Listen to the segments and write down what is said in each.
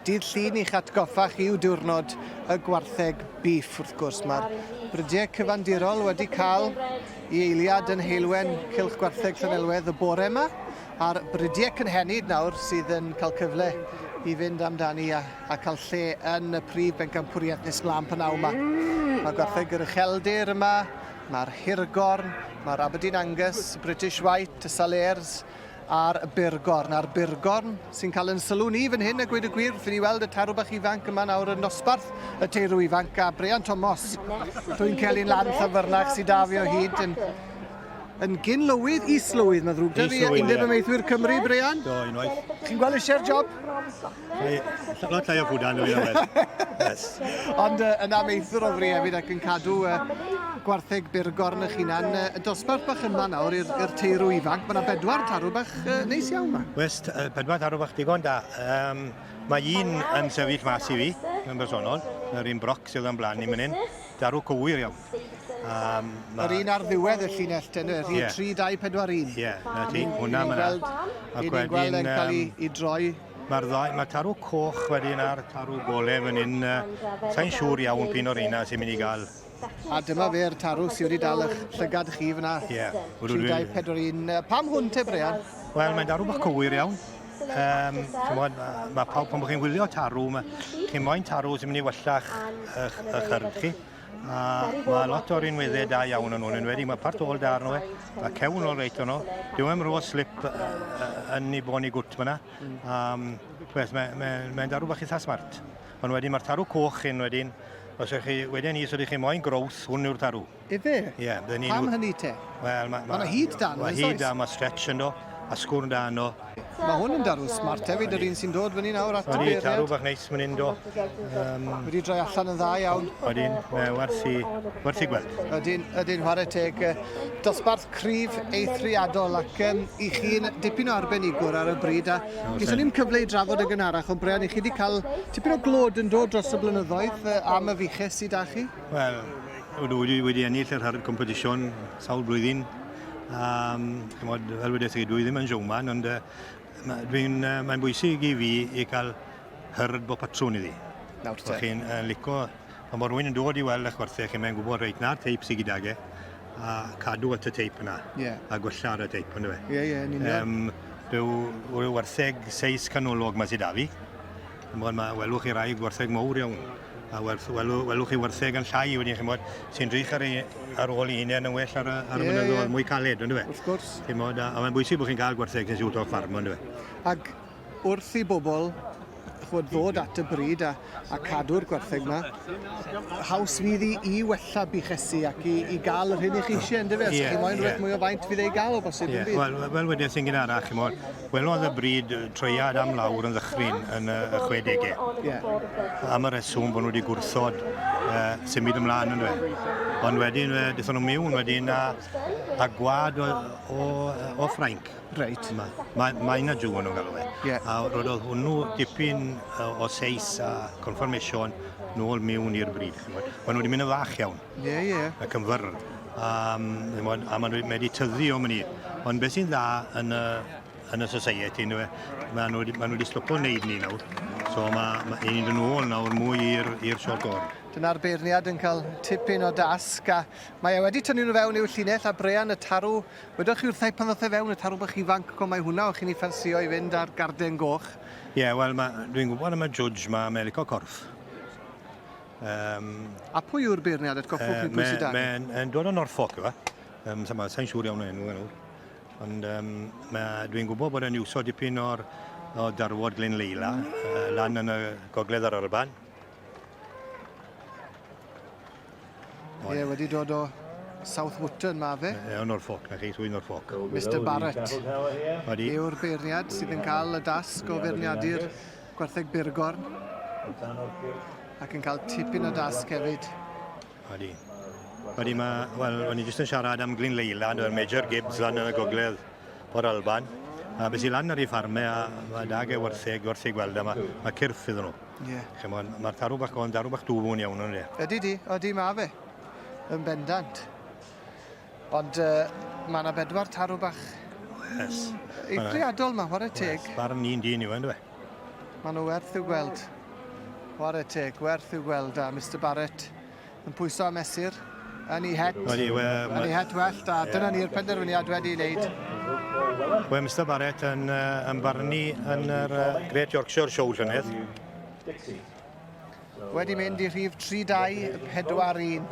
Dydd Llun i'ch atgoffa chi yw diwrnod y gwartheg bîff wrth gwrs. Mae'r brydiau cyfandirol wedi cael i eiliad yn heulwen Cylch Gwartheg Llanelwedd y bore yma, a'r brydiau cynhenid nawr sydd yn cael cyfle i fynd amdani a, a cael lle yn y prif bencampwriaeth nes mlaen p'nawn yma. Mae gwartheg yr ucheldir yma, mae'r hirgorn, mae'r Aberdeen Angus, British White, y Salers, a'r Burgorn. A'r Burgorn sy'n cael yn sylw ni fan hyn a gweud y gwir, wrth i ni weld y tarw bach ifanc yma nawr yn nosbarth y teirw ifanc a Brian Thomas, Llwyn Celyn lan Llanfyrnach sydd da fi o hyd yn, yn gyn-lywydd, is-lywydd, mae'n ddrwg da fi, Undeb Amaethwyr Cymru, Brian. Do, unwaith. Chi'n gweld eisiau'r job? Lot llai o ffwdan dwi'n meddwl. Yes. Ond uh, yn amaethwr o fri hefyd ac yn cadw uh, gwartheg burgorn eich hunan. Uh, y dosbarth bach yma nawr i'r teirw ifanc, mae yna bedwar tarw bach uh, neis iawn yma. West, uh, bedwar tarw bach digon da. Um, mae un yn sefyll mas i fi, yn bersonol, yr un broc sydd yn blaen i mynd hyn. Darw cywir iawn. Um, ma... Yr un ar ddiwedd y llinell, ten, y rhif yeah. 3, 2, 4, 1. Ie, yeah, na ti, hwnna mae'na. Ac wedyn... gweld e'n cael ei, ei droi. Mae'r ddau, mae tarw coch wedyn a'r tarw gole fan hyn. Uh, Sa'n siŵr iawn pyn o'r un sy'n mynd i gael. A dyma fe'r tarw sydd wedi dal eich llygad chi fyna. Ie. Yeah. 3, 2, 4, 1. Pam hwn te, Brian? Wel, mae'n darw bach cywir iawn. Um, chymod, mae ma pawb, pan bod chi'n gwylio tarw, ma, chi'n moyn tarw sy'n mynd i wella'ch eich, eich hyrdd chi. A mae lot o'r unweddau da iawn yn hwn, yn wedi, mae part ôl da arno fe, mae cewn ôl reit ono, dyw e'n rho slip yn ei bon i gwt fyna. Um, Mae'n mae, mae, mae darw bach eitha smart. Ond wedyn mae'r tarw coch hyn wedyn, os ydych chi, wedyn ni, os ydych chi moyn growth, hwn yw'r tarw. Ife? Ie. Yeah, Pam hynny te? Wel, mae... Ma, ma hyd dan, Mae hyd da, mae stretch ynddo, a sgwrn da ynddo. Mae hwn yn darw smart hefyd, yr un sy'n dod fyny nawr at y beiriad. Odi, tarw bach neis mynd do. Um, Wedi droi allan yn dda iawn. Odyn, mae werth i, werth i gweld. Ydyn, ydyn, chwarae teg. Dosbarth cryf eithriadol ac um, i chi'n dipyn o arbenigwr ar y bryd a geson ni'n cyfle i drafod y gynharach ond Brian, i chi wedi cael tipyn o glod yn dod dros y blynyddoedd am y fuches sydd â chi? Wel, Ydw, wedi, wedi ennill yr herd competition sawl blwyddyn. Um, chymod, fel wedes i, dwi ddim yn showman, ond uh, dwi'n, uh, mae'n bwysig i fi i cael herd bod patrwn iddi. Nawr te. Chi'n uh, lico, pan mae rhywun yn dod i weld eich gwerthau, chi'n mae'n gwybod reit na'r teip sydd gydag e, a cadw at y teip yna, yeah. a gwella ar y teip, ond e? Ie, ie, yn union. Um, rhyw, rhyw wartheg seis canolog mae sydd da fi. Chimod, ma' welwch chi rai gwartheg mowr iawn, a werth, welw, welwch chi wartheg yn llai wedyn, chimod, sy'n drych ar, ei, ar ôl ei hunain yn well ar, y, ar y yeah, mynyddoedd, yeah. mwy caled, ond e? Wrth gwrs. Chimod, a, a mae'n bwysig bod chi'n cael gwartheg sy'n siwt o'r ffarm, ond e? Ac wrth i bobl chwod, ddod at y bryd a, a cadw'r gwartheg yma, haws fydd i, i wella buchesi ac i, i gael yr hyn i chi eisiau, ynddo fe? Os yeah, chi moyn rhywbeth yeah. mwy o faint fydd ei gael o bosib, yeah. Wel, fel wedes i'n gynharach, chimod, Gwelodd y bryd troiad am lawr yn ddychryn yn y 60au. Yeah. Am y reswm bod nhw wedi gwrthod uh, symud ymlaen yn dweud. Ond wedyn, uh, dethon nhw mewn wedyn a, a gwad o, o, o Ffrainc. Reit. Mae ma, ma yna jiw nhw'n galw fe. Yeah. A roedd hwnnw dipyn o seis a confirmation nôl mewn i'r bryd. Maen nhw wedi mynd yn fach iawn. Ie, yeah, ie. Yeah. Ac yn fyr. Um, a maen nhw wedi tyfu o mynd i. Ond beth sy'n dda yn y, yn y society, nhw, maen nhw, maen nhw wedi stopo wneud ni nawr. So mae ma, ni'n dod nôl nawr mwy i'r short horn. Dyna'r beirniad yn cael tipyn o dasg a mae e wedi tynnu nhw fewn i'w llinell a Brian y tarw, wedwch chi wrthai pan ddoth e fewn y tarw bach ifanc, go mae hwnna o'ch chi'n ei ffansio i fynd ar garden goch. Ie, yeah, wel dwi'n gwybod am y judge ma, mae'n licio corff. Um, a pwy yw'r beirniad atgoffwch ni pwy sydd da? Mae'n dod o Norfolk yw e. Um, Sa'n sa siŵr iawn o enw e nawr. Ond um, dwi'n gwybod bod e'n iwso dipyn o'r o darfod Glyn Leila uh, lan yn y gogledd ar Alban. Ie, yeah, wedi dod o South Wootton ma fe. Ie, o Norfolk, na chi, swydd Norfolk. Mr Barrett yw'r beirniad sydd yn cael y dasg o feirniadu'r Gwartheg Burgorn. Ac yn cael tipyn o dasg hefyd. Odi. Odi, mae, wel, o'n i jyst yn siarad am Glyn Leila, o'r Major Gibbs lan yn y gogledd o'r Alban. A beth sy'n lan ar ei ffarmau a mae dag e wartheg, werth ei gweld, a mae, mae cyrff iddyn nhw. Ie. Yeah. Chymod, mae'r tarw bach o'n darw bach dwfwn iawn o'n Ydy di, ydy ma fe. Yn bendant. Ond uh, mae yna bedwar tarw bach yes. eithriadol ma, chwarae teg. Yes. Barn un dyn yw e, ynddo fe? Maen nhw werth i'w gweld. Chwarae teg, gwerth i'w gweld a Mister Barrett yn pwyso a mesur yn ei het. Ydy, Yn ei het wellt, a dyna ni'r penderfyniad wedi ei wneud. Wel, Mister Barrett yn, uh, yn barnu yn yr uh, Great Yorkshire Show llynedd. Wedi mynd i rhif 3241.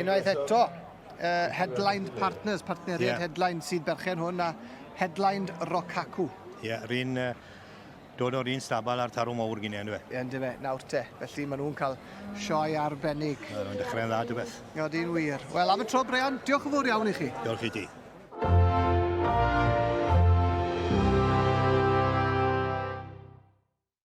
Unwaith eto, uh, Headlined Partners, partneriaid yeah. Headlined sydd berchen hwn, a Headlined Rokaku. Ie, yeah, rhan uh, dod o'r un stabal a'r tarw mawr gyn i, ynddo fe? Ie, ynddo fe, nawr te. Felly maen nhw'n cael sioe arbennig. Maen nhw'n dechrau'n dda, dy beth. Odi'n wir. Wel, am y tro, Brian, diolch yn fawr iawn i chi. Diolch i ti.